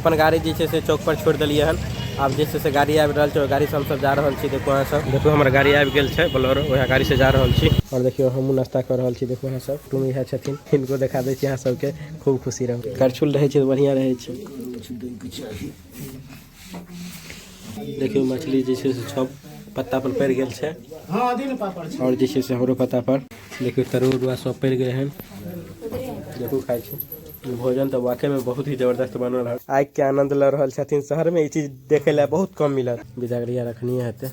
अपन गाड़ी जे छै से चौक पर छोड़ि देलियै हन। आब जे छै से गाड़ी आबि रहल छै, ओहि गाड़ीसँ हमसब जा रहल छी। देखू अहाँ सब, देखू हमर गाड़ी आबि गेल छै बोलेरो, वएह गाड़ीसँ जा रहल छी। आओर देखियौ हमहूँ नाश्ता कऽ रहल छी। देखू अहाँ सब, टुम इएह छथिन, हिनको देखा दै छी अहाँ सबके। खूब खुशी रहू। करछुल रहै छै तऽ बढ़िआँ रहै छै। देखियौ मछली जे छै से सब पत्ता पर पड़ि गेल छै, आओर जे छै से हमरो पत्ता पर देखियौ तरुआ उरुआ सब पड़ि गेल हन। देखू खाइ छी। भोजन तऽ वाकई में बहुत ही जबरदस्त बनल है। आगि के आनंद लऽ रहल छथिन। शहर में ई चीज देखे ला बहुत कम मिलत। बिदागरिया रखनी हेतै,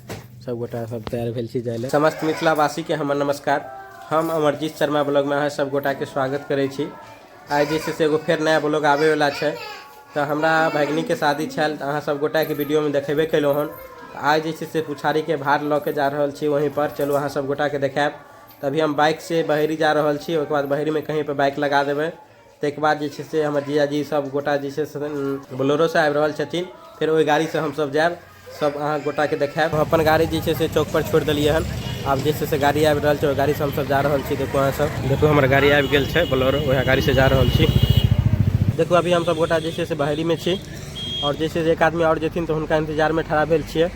सब गोटा सब तैयार भेल छी जाय लए। समस्त मिथिलावासी के हमर नमस्कार। हम अमरजीत शर्मा ब्लॉग में अहाँ सब गोटा के स्वागत करै छी। आइ जे छै से एगो फेर नया ब्लॉग आबै वाला छै। तऽ हमरा भगिनीके शादी छल, तऽ अहाँ सब गोटाके वीडियोमे देखेबे केलहुँ हन। आइ जे छै से पुछारीके भार लऽ के जा रहल छी वहीं पर। चलू अहाँ सब गोटाके देखायब। तऽ अभी हम बाइकसँ बहेरी जा रहल छी। ओहिके बाद बहेरीमे कहीं पर बाइक लगा देबै। ताहिके बाद जे छै से हमर जीजाजी सब गोटा जे छै से बोलेरोसँ आबि रहल छथिन, फेर ओहि गाड़ीसँ हमसब जायब, सब अहाँ गोटाके देखायब। हम अपन गाड़ी जे छै से चौक पर छोड़ि देलियै हन। आब जे छै से गाड़ी आबि रहल छै, ओहि गाड़ीसँ हमसब जा रहल छी। देखू अहाँ सब, देखू हमर गाड़ी आबि गेल छै बोलेरो, वएह गाड़ीसँ जा रहल छी। देखू अभी हमसब गोटा जे छै से बहेरीमे छी, आओर जे छै से एक आदमी आओर जेथिन तऽ हुनका इंतजारमे ठड़ा भेल छियै।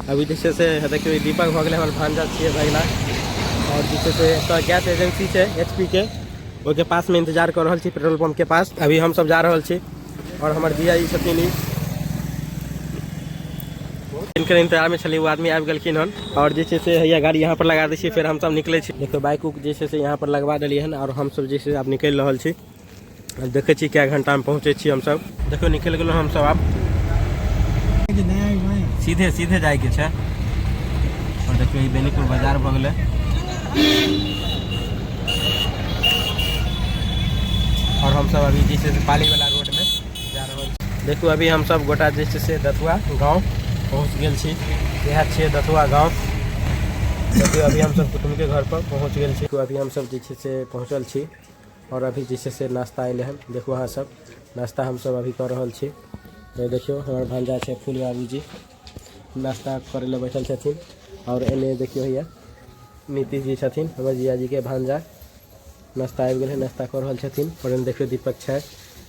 अभी जे छै से देखियौ दीपक भऽ गेलै, हमर भांजा छियै भगिना। आओर जे छै से एतऽ गैस एजेंसी छै एच पी के, ओहिके पासमे इंतजार कऽ रहल छी, पेट्रोल पंपके पास। अभी हमसब जा रहल छी, आओर हमर जीजाजी छथिन ई, जिनकर इंतजारमे छलियै ओ आदमी आबि गेलखिन हन। आओर जे छै से हैया गाड़ी यहाँ पर लगा दै छियै, फेर हमसब निकलै छी। देखियौ बाइक उक जे छै से यहाँ पर लगवा देलियै हन, आओर हमसब जे छै आब निकलि रहल छी। आब देखै छी कए घंटामे पहुँचै छी हमसब। देखियौ निकलि गेलहुँ हमसब, आब सीधे सीधे जाइके छै। आओर देखियौ ई बेनीपुर बाजार भऽ गेलै। और हमसब अभी जे छै से पाली वाला रोड में जा रहल छी। देखू अभी हमसब गोटा जे छै से दथुआ गाँव पहुँच गेल छी। इएह छियै दथुआ गाँव। देखियौ अभी हमसब कुटुम्ब के घर पर पहुँच गेल छी। अभी हमसब जे छै से पहुँचल छी, और अभी जे छै से नाश्ता अयलै हन। देखू अहाँ सब, नाश्ता हमसब अभी कऽ रहल छी। देखियौ हमर भांजा छै फूल बाबूजी, नाश्ता करै लए बैठल छथिन। और एने देखियौ हैया नीतीश जी छथिन, हमर जीजाजी के भांजा। नाश्ता आबि गेलै, नाश्ता कऽ रहल छथिन। और एने देखियौ दीपक छै,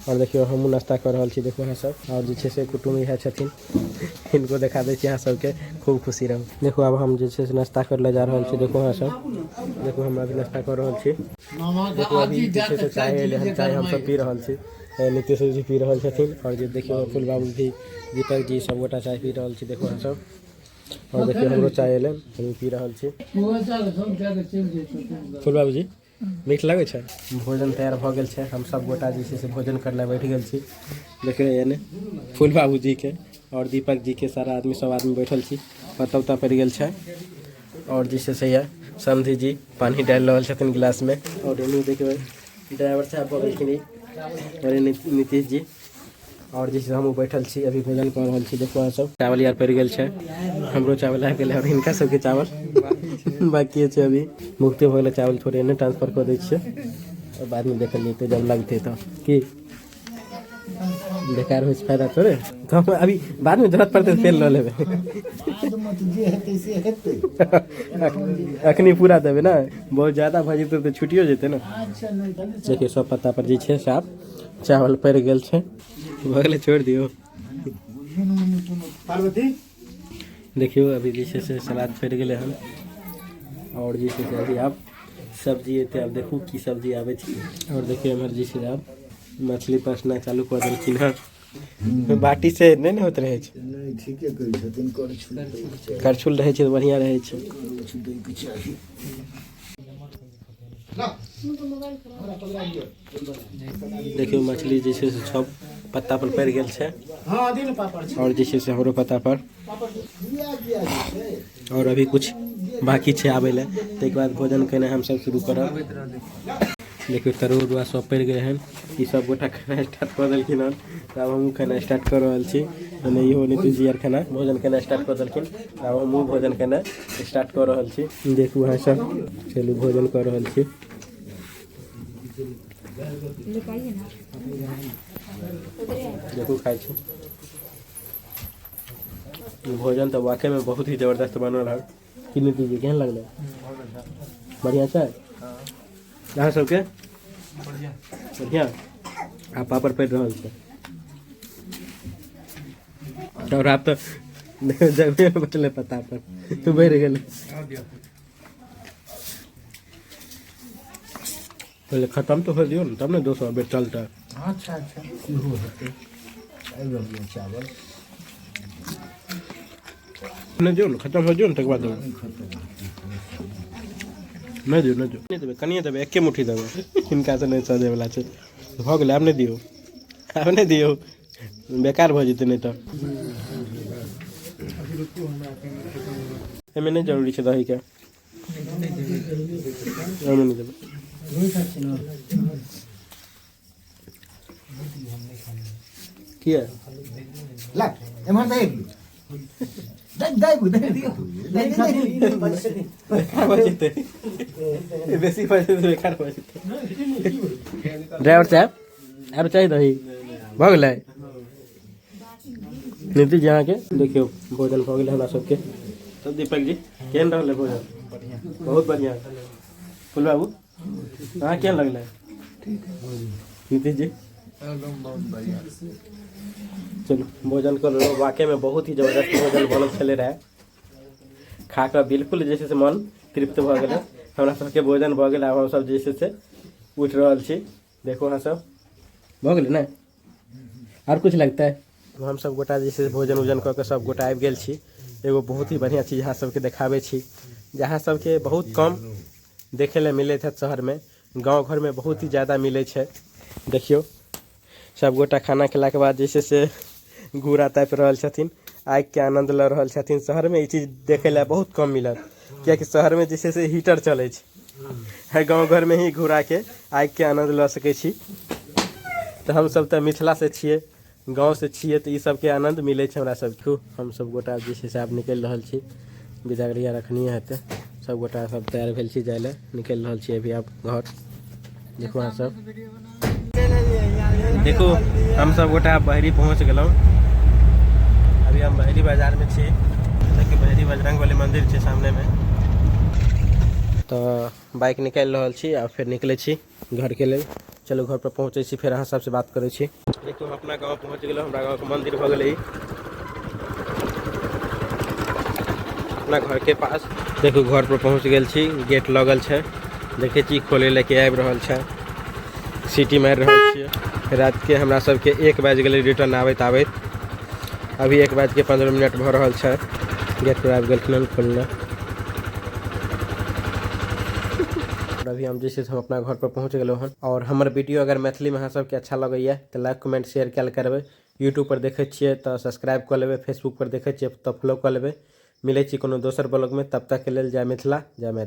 और देखियौ हमहूँ नाश्ता कऽ रहल छी। देखू अहाँ सब, और जे छै से कुटुम्ब इएह छथिन, हिनको देखा दै छी अहाँ सबके। खूब खुशी रहू। देखू आब हम जे छै से नाश्ता करै लए जा रहल छी। देखू अहाँ सब, देखू हम अभी नाश्ता कऽ रहल छी। देखू अभी जे छै से चाय एलै हन, चाय हमसब पी रहल छी। नीतीश जी पी रहल छथिन, और जे देखियौ फूल बाबू भी, दीपक जी सब गोटा चाय पी रहल छी। देखू अहाँ सब, और देखियौ हमरो चाय एलै, हमहूँ पी रहल छी। फूल बाबू जी मीठ लगै छै? भोजन तैयार भऽ गेल छै। हम सब गोटा जे छै से भोजन करै लए बैठ गेल छी। देखियौ एने फूल बाबू जी के और दीपक जी के सारा आदमी सब आदमी बैठल छी। पत्ता उत्ता पड़ि गेल छै, और जे छै से यऽ समधी जी पानी डालि रहल छथिन गिलास में। और एने देखियौ ड्राइवर साहब भऽ गेलखिन ई, और एने नीतीश जी, और जे छै हमहूँ बैठल छी, अभी भोजन कऽ रहल छी। देखू अहाँ सब, चावल यार पड़ि गेल छै, हमरो चावल आबि गेलै, और हिनका सबके चावल बाकी छै अभी। मुक्ति भऽ गेलै चावल, थोड़े एने ट्रांसफर कऽ दै छियै, और बादमे देखल जेतै जब लगतै तऽ। की बेकार होइ छै, फायदा थोड़े। तऽ हम अभी बादमे जरूरत पड़तै तऽ फेर लऽ लेबै, अखनी पूरा देबै ने। बहुत ज्यादा भऽ जेतै तऽ छुटियो जेतै ने। देखियौ सब पत्ता पर जे छै से आब चावल पड़ि गेल छै। भऽ गेलै, छोड़ि दियौ। देखियौ अभी जे छै से सलाद पड़ि गेलै हन, आओर जे छै से अभी आब सब्जी एतै। आब देखू की सब्जी आबै छै। आओर देखियौ एम्हर जे छै आब मछली परसना चालू कऽ देलखिन हन। बाटी से नहि ने होइत रहै छै। नहि, ठीके कहै छथिन, करछुल दैके चाही। करछुल रहै छै तऽ बढ़िआँ रहै छै। करछुल दैके चाही। देखियौ मछली जे छै से सब पत्ता पर पड़ि गेल छै, और जे छै से हमरो पत्ता पर, और अभी कुछ बाकी छै आबै लए। ताहिके बाद भोजन केनाइ हमसब शुरू करब। देखियौ तरुआ उरुआ सब पड़ि गेलै हन। ई सब गोटा खेनाइ स्टार्ट कऽ देलखिन हन, तऽ आब हमहूँ खेनाइ स्टार्ट कऽ रहल छी। एने इहो नीतीश जी आर खाना भोजन केनाइ स्टार्ट कऽ देलखिन, आब हमहूँ भोजन केनाइ स्टार्ट कऽ रहल छी। देखू अहाँ सब, चलू भोजन कऽ रहल छी। देखू खाइ छी। भोजन तऽ वाकईमे बहुत ही जबरदस्त बनल है। की नीतीश जी, केहन लगलै? बढ़िआँ छै अहाँ सबके? बढ़िआँ। आ पापड़ पड़ि रहल छै। आओर आब तऽ जगहे बचलै पत्ता पर तू बढ़ि गेलै। पहिले खतम तऽ हो दियौ ने, तब ने दोसर बेर चलतै। अच्छा अच्छा, इहो हेतै। आबि रहलै चावल। नहि दियौ ने, खतम हो दियौ ने, तकर बाद देबै। नहि दियौ, नहि दियौ, नहि देबै, कनिए देबै, एके मुट्ठी देबै। हिनकासँ नहि सजैवला छै। भऽ गेलै, आब नहि दियौ, आब नहि दियौ, बेकार भऽ जेतै नहि तऽ। एहिमे नहि जरूरी छै दहीके, ओहिमे नहि देबै। किया? ला एम्हर दे दे दे दे दियौ, दे दे। बेकार भऽ जेतै, बेसी भऽ जेतै, बेकार भऽ जेतै। ड्राइवर साहब, आब चाही दही? भऽ गेलै। नीतीश जी, अहाँके देखियौ भोजन भऽ गेलै हमरा सबके। तऽ दीपक जी, केहन रहलै भोजन? बहुत बढ़िआँ। फुल बाबू, अहाँ केहन लगलै? नीतीश जी? एकदम बहुत बढ़िया। चलू, भोजन कऽ लेलहुँ। वाकईमे बहुत ही जबरदस्त भोजन बनल छलै रहए। खा कऽ बिल्कुल जे छै से मन तृप्त भऽ गेलै। हमरा सबके भोजन भऽ गेल, आब हमसब जे छै से उठि रहल छी। देखू अहाँ सब, भऽ गेलै ने? आर कुछ लगतै? हमसब गोटा जे छै से भोजन उजन कऽ कऽ सब गोटा आबि गेल छी। एगो बहुत ही बढ़िआँ चीज अहाँ सबके देखाबै छी, जे अहाँ सबके बहुत कम देखै लए मिलैत हैत शहरमे, गाँव घरमे बहुत ही ज्यादा मिलै छै। देखियौ, सब गोटा खाना खेलाके बाद जे छै से घूरा तापि रहल छथिन, आगिके आनन्द लऽ रहल छथिन। शहरमे ई चीज देखै लए बहुत कम मिलत, कियाकि शहरमे जे छै से हीटर चलै छै। गाँव घरमे ही घूराके आगिके आनन्द लऽ सकै छी। तऽ हमसब तऽ मिथिलासँ छियै, गाँवसँ छियै, तऽ ई सबके आनन्द मिलै छै हमरा सबके। हमसब गोटा जे छै से आब निकलि रहल छी। बिदागरी आर एखनिए हेतै। सब गोटा सब तैयार भेल छी जाय लए, निकलि रहल छी अभी आब घर। देखू अहाँ सब, देखू, हम सब गोटा बहरी पहुँच गेलहुँ। अभी हम बहरी बाजारमे छी। देखियौ, बहरी बजरंग बली मंदिर छै सामनेमे। तऽ बाइक निकालि रहल छी आ फेर निकलै छी घरके लेल। चलू, घर पर पहुँचै छी, फेर अहाँ सबसँ बात करै छी। देखियौ, हम अपना गाँव पहुँच गेलहुँ। हमरा गाँवके मंदिर भऽ गेलै ई अपना घरके पास। देखू, घर पर पहुँच गेल छी। गेट लगल छै, देखै छी खोले लए आबि रहल छै, सीटी मारि रहल छियै। रातिके हमरा सबके 1 बाजि गेलै रिटर्न आबैत आबैत। अभी 1 बाजिके 15 मिनट भऽ रहल छै। गेट पर आबि गेलखिन हन खोलने। और अभी हम जे छै से हम अपना घर पर पहुँच गेलहुँ हन। और हमर वीडियो अगर मैथिलीमे अहाँ सबके अच्छा लगैए तऽ लाइक, कमेंट, शेयर कयल करबै। यूट्यूब पर देखै छियै तऽ सब्सक्राइब कऽ लेबै, फेसबुक पर देखै छियै तऽ फॉलो कऽ लेबै। मिलै छी कोनो दोसर ब्लॉगमे, तब तकके लेल जय मिथिला, जय मैथिली।